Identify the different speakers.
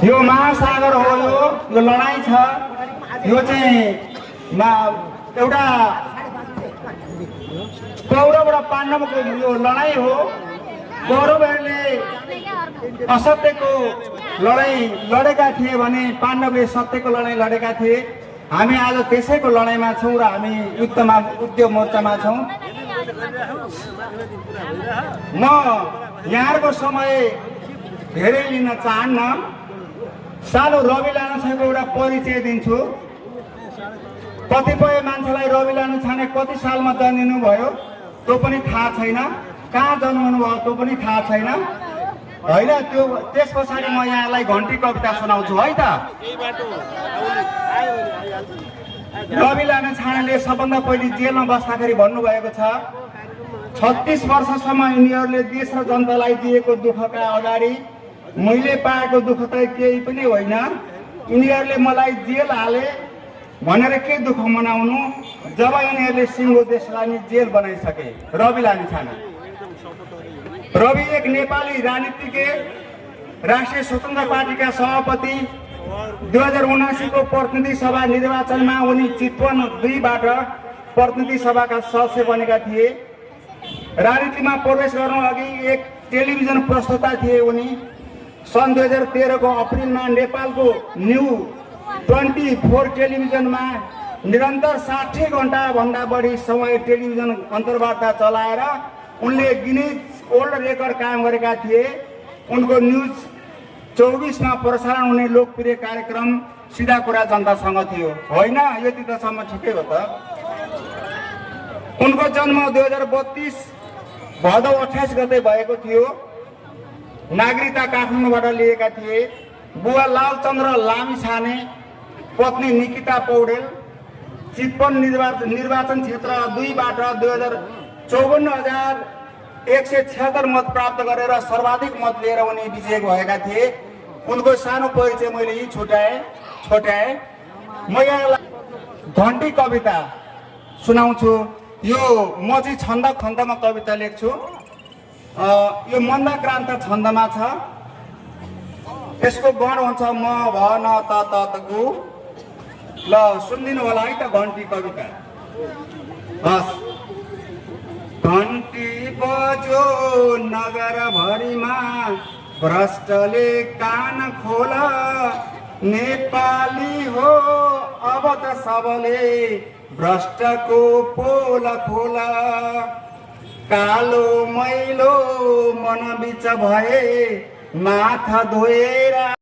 Speaker 1: यो महासागर हो, यो लडाईँ छ। यो चाहिँ एउटा कौरव र पाण्डवको यो लडाईँ हो। कौरवहरूले असत्यको लडाईँ लडेका थिए भने पाण्डवले सत्यको लडाईँ लडेका थिए। हामी आज त्यसैको लडाईँमा छौँ र हामी युद्ध मोर्चामा छौँ। म यहाँको समय धेरै लिन चाहन्न। सानो रवि लामिछानेको एउटा परिचय दिन्छु। कतिपय मान्छेलाई रवि लामिछाने कति सालमा जन्मिनु भयो त्यो पनि थाहा छैन, कहाँ जन्मनु भयो त्यो पनि थाहा छैन होइन। त्यो त्यस पछाडि म यहाँलाई घन्टी कविता सुनाउँछु है त। रवि लामिछानेले सबभन्दा पहिले जेलमा बस्दाखेरि भन्नुभएको छ, 36 वर्षसम्म यिनीहरूले देश र जनतालाई दिएको दुःखका अगाडि मैले पाएको दुःख त केही पनि होइन। यिनीहरूले मलाई जेल हाले भनेर के दुःख मनाउनु जब यिनीहरूले सिङ्गो देशलाई जेल बनाइसके। रवि लामिछाने। रवि एक नेपाली राजनीतिज्ञ, राष्ट्रिय स्वतन्त्र पार्टीका सभापति। 2079 को प्रतिनिधि सभा निर्वाचनमा उनी चितवन 2 बाट प्रतिनिधि सभाका सदस्य बनेका थिए। राजनीतिमा प्रवेश गर्नु अघि एक टेलिभिजन प्रस्तोता थिए उनी। सन् 2013 को अप्रिलमा नेपालको न्यू 24 टेलिभिजनमा निरन्तर 60 घण्टा भन्दा बढी समय टेलिभिजन अन्तर्वार्ता चलाएर उनले गिनिज वर्ल्ड रेकर्ड कायम गरेका थिए। उनको न्युज 24 मा प्रसारण हुने लोकप्रिय कार्यक्रम सिधा कुरा जनतासँग थियो होइन। यति तसम्म ठिकै हो त। उनको जन्म 2032 भदौ 28 गते भएको थियो। नागरिकता काठमाडौँबाट लिएका थिए। बुवा लालचन्द्र लामिछाने, पत्नी निकिता पौडेल। चितवन निर्वाचन क्षेत्र 2 बाट 2,54,176 मत प्राप्त गरेर सर्वाधिक मत लिएर उनी विजय भएका थिए। उनको सानो परिचय मैले यही छोटाएँ। म यहाँलाई घन्टी कविता सुनाउँछु। यो म चाहिँ छन्द खण्डमा कविता लेख्छु। यो मन्दक्रान्त छन्दमा छ। यसको गण हुन्छ म भन त गु। ल सुनिदिनु होला है त घन्टी कविता। हस्। घन्टी बज्यो नगरभरिमा, भ्रष्टले कान खोला। नेपाली हो अब त सबले, भ्रष्टको पोल खोला। कालो मैलो मन बिच भए, माथा धोएर